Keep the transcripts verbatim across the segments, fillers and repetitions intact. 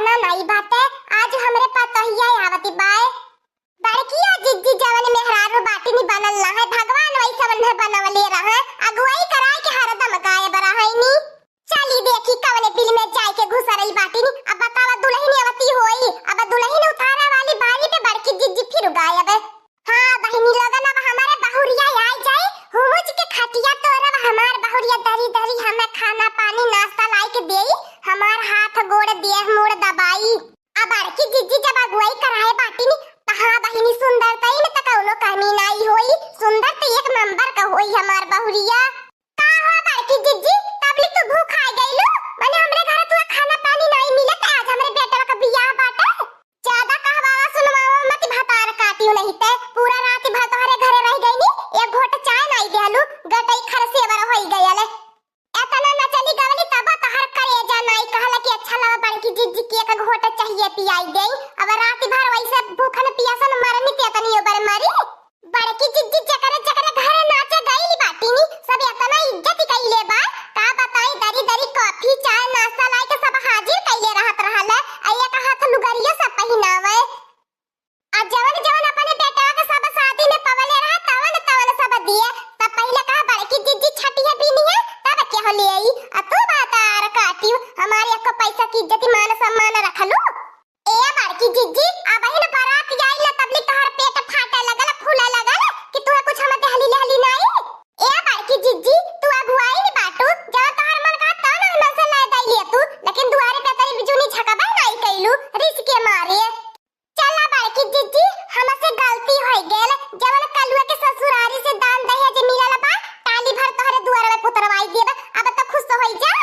ना नाई बाटे, आज हमरे पतोहिया आवती बाय। बड़किया जिज्जी जवन मेहरारू बाटिनी बनल ना है, भगवान वैसे उन्हें बनवले रहे, अगुवाई कराए के हरदम गायब रहैनी। चली देखी कवने बिल में जाए के घुसरई बाटिनी। अब बतावा दुलहिन अवती होई, अब दुलहिन उतारा वाली बारी पे बड़की जिज्जी फिर गायब। हाँ बहिनी लोगन, अब हमारे बहुरिया आइ जाई, हुमुच के खटिया तोरब हमार बहुरिया, दरी दरी हमें खाना पानी नाश्ता लाई के देई, हमार हाथ गोड़ देह मूड़ दबाई। अब बड़की जिज्जी जब अगुवाई कराए बाटिनी, त हाँ बहिनी, सुंदरतई में त कौनो कमी नाई होई, सुंदर त एक नंबर का होई हमार बहुरिया। का हो बड़की जिज्जी, तबली तू भूखाइ गइलू? मने हमरे घर तू खाना पानी नाई मिलत, आज हमरे बेटवा का बियाह बाटे। ज्यादा कहवावा सुनवावा मत, भतार काटियो नहीं ते, पूरा रात भर तोहरे घरे रह गइनी, एक घोट चाय नाई देहलू, गटई खरसेवर होई गयले। एतना नचली गवली तब तोहर करेजा नाई कहला कि अच्छा लगा बड़की जिज्जी के एक घोट चाहिए पियाई देई। अब रात भर वैसे भूखन पियासन मरनी ते एतनी ओबर मरी। बड़की जिज्जी जकरे जकरे घरे नाचे गइली बाटिनी, सब एतना इज्जत कइले बा, का बताई, दरी दरी कॉफी चाय नाश्ता लाई के सब हाजिर कइले रहत रहल है। आ एक हाथ लुगरियो सब पहिनावे। आ जवन जवन अपने बेटवा के सब शादी में पवले रहा, तवन तवन सब दिए। तब पहिले कहा बड़की जिज्जी छटिया बीनी है, तब के हो ले आई। आ तू भतार काटियो, हमारे एको पैसा की इज्जत मान सम्मान रखलू। ए बड़की जिज्जी, अबहिन बारात आइल ना, तबली तोहर पेट फाटे लगल, फूले लगल कि तुहे कुछ हम देहली लेहली नाई। ए बड़की जिज्जी, तू अगुआइन बाटू, जब तोहर मन कहा तब ना हमसे ले दई ले तू, लेकिन दुआरे पे तरी बिजुनी झकबे नाई कइलू, रिस के मारे। चला बड़की जिज्जी, हमसे गलती होइ गेल, जवन कलुआ के ससुरारी से दान दहेज मिलल बा, टाली भर तोहरे दुआर में पुतरवाई देब, अब तो खुश होइ जा।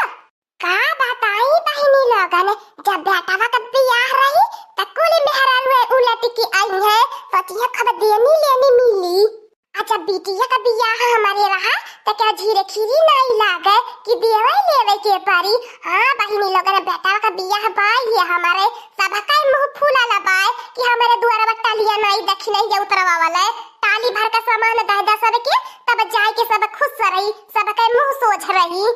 का बताई बहिनी लोगन, जब बेटवा का बियाह रही, त कुल मेहरारू उलट के आई है, सोचिए खूब देनी लेनी मिली। आ जब बिटिया का बियाह हमारे रहा, त का झीरे खीरी नाई लागे कि देवे लेवे के परी। हाँ बहिनी लोगन, बेटवा का बियाह बाय ये हमारे, सबका मुँह फूला बाय कि हमारे दुआरा पर टलिया नाई दखिनहिया उतरवावल है, टाली भर का सामान दे दा सबके, तब जाए के सब खुश रही, सबके मुँह सोझ रही।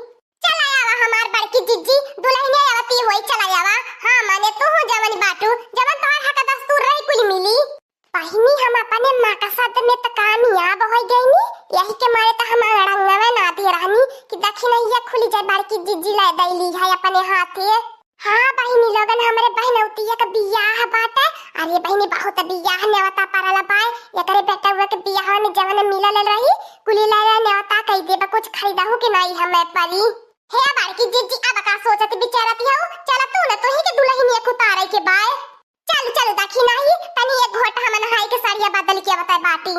चला आवा हमार बड़की जिज्जी, दुलहिनिया आवती होई, चला आवा। हाँ, माने तू हो जवन बाटू, जवन तोहार हक दस्तूर रही कुल मिली। बहिनी, हम अपने मकसद में त कामयाब होइ गइनी, यही के मारे त हम अड़ंगवे ना दे रहनी कि दखिनहिया खुली जाए, बड़की जिज्जी लै दैली है अपने हाथे। हाँ बहिनी लोगन, हमरे बहिनौतिया का बियाह बाटे। अरे बहिनी, बहुत बियाह नेवता परल बाय, एकरे बेटवा के बियाह में जवन मिलल रही, कुली लै नेवता कई देबा, कुछ खरीदहु के नाई हमें परी। हे बड़की जिज्जी, अब का सोचत बिचारत हऊ? चला तू न, तोही के दुलहिनिया के उतारे के बाय। चल, चल, दखिनही, तनी एक घोट हम नहाई के सरिया बदल के आवत बाटी।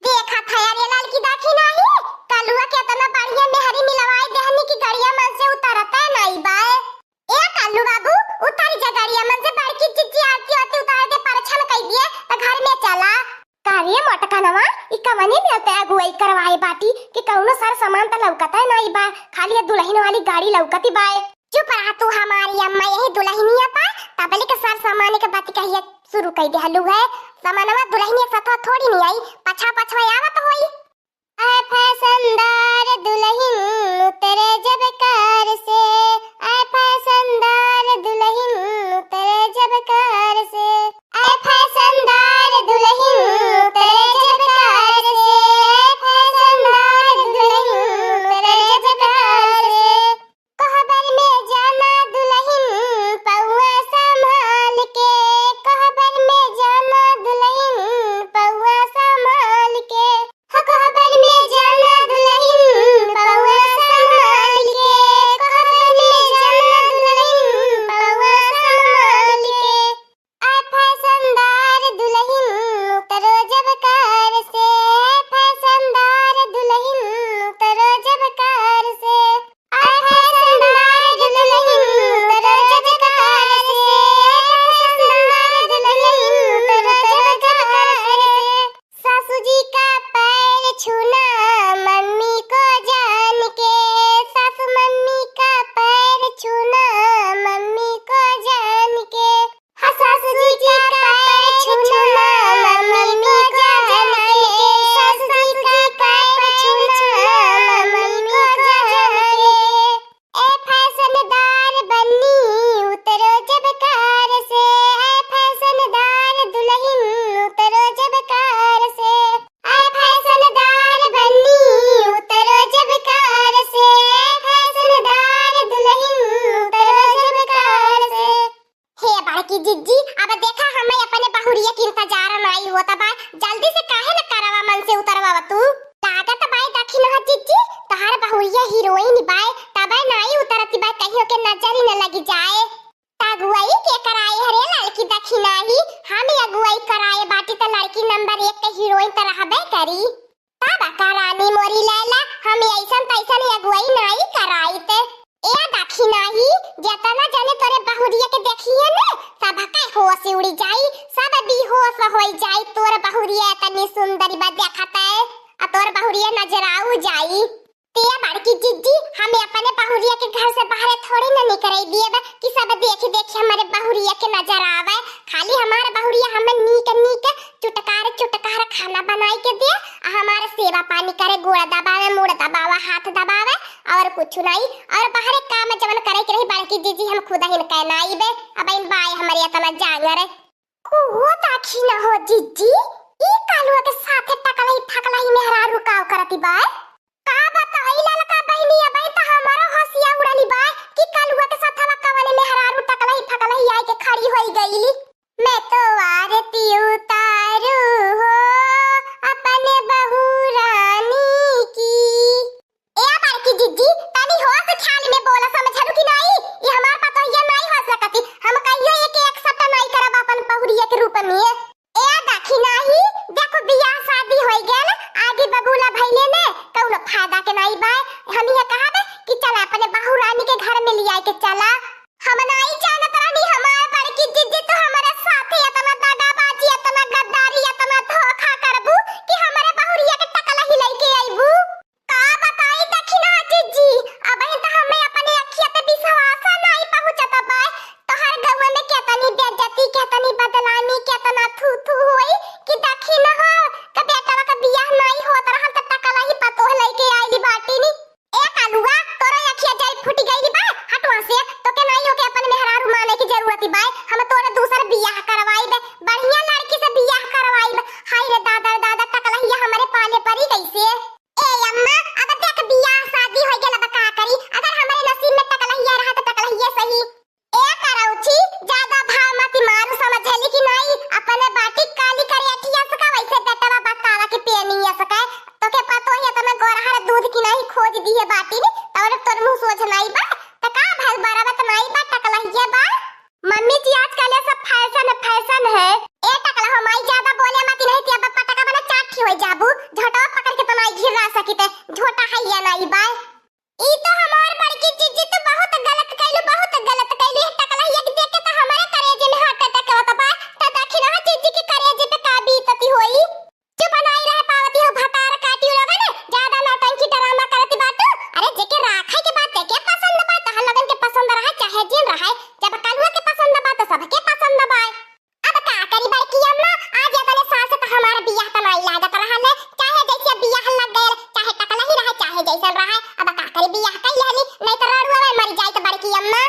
देखत है अरे ललकी दखिनही, कलुआ केतना बढ़िया मेहरी मिलवाई देहनी कि गड़िया मन से उतरते नाई बाय। ए कल्लू बाबू, उतर जा गड़िया मन से, बड़की जिज्जी आरती आरती उतार दे, परछन कई दिए, त घर में चला। का रे मोटकनवा, ई कवने में ते अगुवाई करवाए बाटी कि कौनो सर सामान त लौकत है नाई बा, खाली ये दुलहिन वाली गाड़ी लौकती बाय। चुप रहा तू हमारी अम्मा, यही दुलहिनिया पर तबली के सर सामान के बात कहिए शुरू कई देहलू है। सामानवा दुलहिनिया सथवा थोड़ी नहीं आई, पछा पछवा आवत होई। ऐ फैशनदार दुलहिन उतरे जब कार से, ऐ फैशनदार दुलहिन उतरे जब कार से, ऐ फैशनदार दुलहिन उतरे जब कार से, ऐ फैशनदार दुलहिन उतरे जब कार से। कोहबर में जाना दुलहिन पौआ संभाल के, कोहबर में जाना दुलहिन पौआ संभाल के, हो कोहबर में जाना दुलहिन पौआ संभाल त रहबे करी। तब का रानी मोरी लैला, हम अइसन तइसन अगुवाई नाई कराइत। ए दखिनही, जेतना जने तोरे बहुरिया के देखिहे ने, सबके होश उड़ी जाई, सब बेहोश होइ जाई। तोर बहुरिया एतनी सुंदरी बा देखत है, आ तोर बहुरिया नजराऊ जाई। ते बड़की जिज्जी, हम अपने बहुरिया के घर से बाहरे थोड़ी न निकरे दिएब कि सब देखि देखि हमरे बहुरिया के नजर आवे। खाली हमार बहुरिया हमें नीक नीक चुटकार चुटकार खाना बनाई के दे, आ हमार सेवा पानी करे, गोड़ दबावे, मूड़ दबावे, हाथ दबावे, और कुछ नहीं। और बाहरे काम जवन करे के रही बड़की जिज्जी, हम खुद ही न कहनाइबे। अब इन बाय हमरे इतना जांगर। कुहो ताखी न हो जिज्जी, ई कालुआ के साथे टकलही फकलही मेहरारू काव करती बाय? का बताई ललका बहिनी, अबही त हमारो हंसिया उड़ली बाय कि कालुआ के साथवा कवने मेहरारू टकलही फकलही आए के खड़ी होई गईली। मैं तो आरती उतारू हो अपने बहू रानी की। ए बड़की जिज्जी, तनी होश ख्याल में बोला, समझलू कि नाई? ई हमार पतोहिया नाई हो सकती। हम कहियो एके एक सट्टा नाई करब अपन बहुरिया के रूप में। ए दखिनही, देखो बियाह शादी होई गयल, आगे बबूला भइले ने, कौनो फायदा के नाई बाय। हम ये कहबे कि चला अपने बहू रानी के घर में लियाए के चला। हम नाई जानत रहनी हमार बड़की जिज्जी, तू हमारे साथे इतना दगाबाजी, इतना गद्दारी, इतना धोखा करबू कि हमारे बहुरिया के टकलही लइके अइबू। का बताई दखिनहा जिज्जी, अबहिन त हमें अपने अखिया पे विश्वास नाई पहुँचत बाय। तोहर गौवा में केतनी बेइज्जती, केतनी बदनामी, केतना थू थू होई कि दखिनहा के बेटवा के बियाह नाई होत रहल त टकलही पतोह लइके आइली बाटिनी। ए कालुआ, तोरो अखिया जरी फूटी गइली बाय, हटवा से, तोके नाई ओके अपन मेहरारू माने की जरूरत बाय। हम तोरे दूसर बियाह करवाइबे, बढ़िया लड़की से बियाह करवाइबे। हाय रे दादा रे दादा, टकलहिया हमरे पाले परी कैसे? ए अम्मा, अब देख बियाह शादी हो गया, अब का करी? अगर हमारे नसीब में टकलहिया रहा तो टकलहिया सही। ए करौछी, ज्यादा भाव मत मारू, समझली कि नहीं? अपने बाटी काली करे अखिया सका, वैसे बेटवा बतावा के पेनी सका। तो के पतो ही इतना गोरहर दूध की नहीं खोज दी है बाटी ने, तौर तोर मुंह सोझ नहीं बा, त का भल बराबर त नहीं बा, टकलहिया बा। मम्मी जी, आजकल ये सब फैशन है, फैशन है। ए टकला हो माई, ज्यादा बोले मत, नहीं कि अब पटका बना चाठी हो जाबू। झोटा पकड़ के तो नहीं घिरा सकी ते, झोटा है या नहीं बाय। ई तो हमार बड़की जिज्जी तो बहुत गलत कैलू, बहुत गलत कैलू। ये टकला एक देख के तो हमारे करेजे में हार्ट अटैक आवत बा। त दखिनहा जिज्जी के करेजे पे का बीतती होई। चुप नाई रह पावती हो, भतार काटी उड़ावे ने, ज्यादा नौटंकी ड्रामा करती बाटू। अरे जेके राखे के बात तेके पसंद बा, तहन लोगन के पसंद रहे चाहे जिन रहे, जब कलुआ के पसंद बा तो सबके पसंद बा। अब का करी बड़की अम्मा, आज अपने सास से तो हमार बियाह तो नाई लागत रहल है, चाहे जैसे बियाह लग गयल, चाहे टकला ही रहे, चाहे जैसन रहे। अब का करी, बियाह कई लेली, नहीं तो रड़ुआ में मर जाई तो बड़की अम्मा।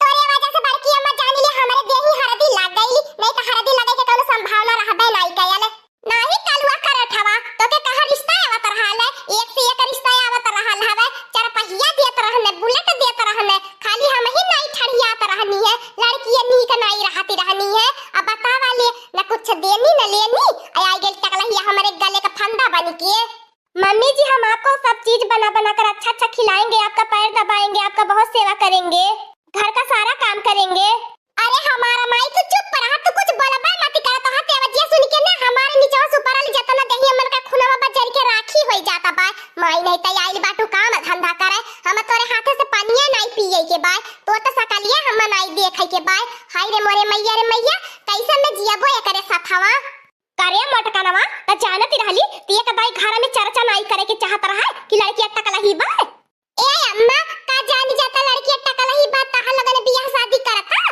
तोरे वजह से बड़की अम्मा जान ले हमरे देही हरदी लाग गईली, नहीं तो हरदी लगे के कौनो संभावना रहबे नाई कयल। नाही कलुआ करत हवा, तोके कहाँ रिश्ता आवत रहल है, एक से एक रिश्ता आवत रहल हवे, चरपहिया देत रहने, बुलेट देत रहने, खाली हम ही नाई ठड़ियात रहनी है, लड़कियाँ नीक नाई रहती रहनी है। अब बतावा ले, न कुछ देनी न लेनी, आ आई गइल टकलहिया हमरे गले का फंदा बन के। मम्मी जी, हम आपको सब चीज बना बना कर अच्छा अच्छा खिलाएंगे, आपका पैर दबाएंगे, आपका बहुत सेवा करेंगे, घर का सारा काम करेंगे। अरे हमारा माई, तू चुप रहा, तू कुछ बोलबे मत कर। तोहार तेवजिया सुन के ना हमारे निचवा से ऊपर वाली जतना देहिया मन का खुनवा बा जर के राखी होई जाता बा। माई नहीं तई आइल बाटू काम धंधा करे, हम तोरे हाथे से पनिया नाई पिए के बा, तोर त सकलिया हम नाई देखे के बा। हाय रे मोरे मैया रे मैया, कैसे में जियबो एकरे सथवा। करे मोटकनवा, त जानती रहली, ती एक दाई घर में चर्चा नाई करे के चाहत रहा कि लड़किया टकलही बा। ए अम्मा, का जानी जाता लड़किया टकलही बा, तहां लगन बियाह शादी करता?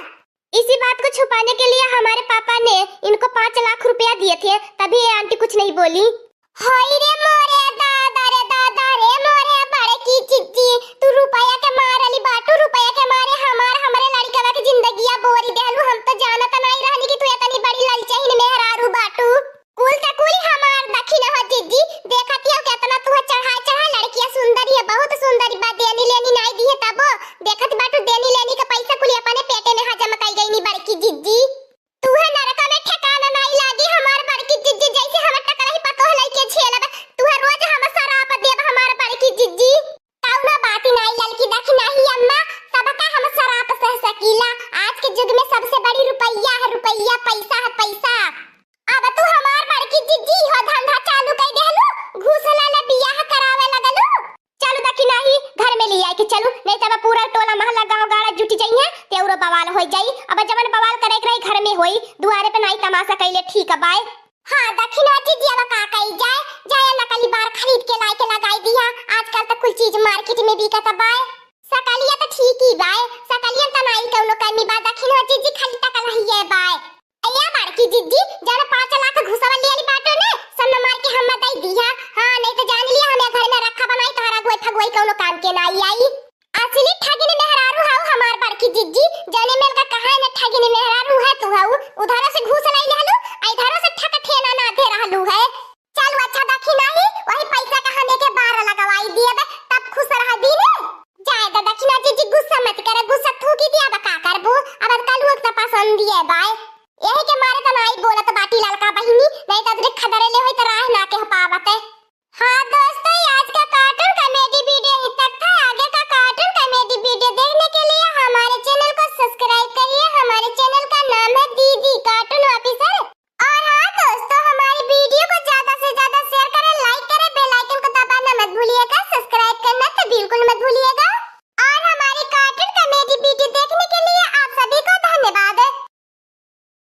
इसी बात को छुपाने के लिए हमारे पापा ने इनको पाँच लाख रुपया दिए थे, तभी ये आंटी कुछ नहीं बोली। हाय रे मोरे दादा रे दादा रे मोरे बड़की जिज्जी, तू रुपया के मारली बाटू, रुपया के मारे हमार, हमरे लड़कवा के जिंदगिया बोरी देहलू। हम तो जानत नाई रहनी कि तू इतनी बड़ी ललचहिन मेहरारू बाटू। कुल त कुल हमार दखिनहा जिज्जी, देखत हो केतना तुह चढ़ाई चढ़ाई लड़किया सुंदरी है, बहुत सुंदरी बा, देनी लेनी नाई दिहे तबो। देखत बाटू देनी लेनी का पैसा कुल अपने पेटे में हजम कई गईनी बड़की जिज्जी। तुहे नरका में ठिकाना नाई लागी हमार बड़की जिज्जी, जैसे हम टकलही पतोह लइके झेलब, तुहे रोज हम सराप देब हमार बड़की जिज्जी। कौनो बात नाई ललकी दखिनही अम्मा, सबका हम सराप सह सकीला। आज के युग में सबसे बड़ी रुपया है, रुपया, पैसा है, पैसा। अब तू हमार बड़की जिज्जी हो, धंधा चालू बवाल होइ जाई। अब जवन बवाल करे के रही घर में होई, दुआरे पे नाई तमाशा कइले ठीक बाय। हाँ दखिनवा जिज्जी, अब का कइल जाए, जाए नकली बार खरीद के लाइ के लगाइ दिहा। आजकल त कुल चीज मार्केट में बिकत बाय। सकलिया त ठीक ही बाय, सकलिया त नाई कउनो कमी बा। दखिनवा जिज्जी खाली टकलहिए बाय। अइया बड़की जिज्जी, जरा पाँच लाख घुसवा लियाली बाटो ने, सब न मार के हम्मा दइ दिहा। हाँ, नहीं तो जान लिया, हमें घर में रखा बनाई, तोहरा गोई फगोई कउनो काम के नाई आई। असली ठगिन मेहरारू हाउ हमार बड़की जिज्जी, जने मेल का कहा न ठगिन मेहरारू है तू हाउ, उधारो से घूस लाई लेहलू, आ इधारो से ठक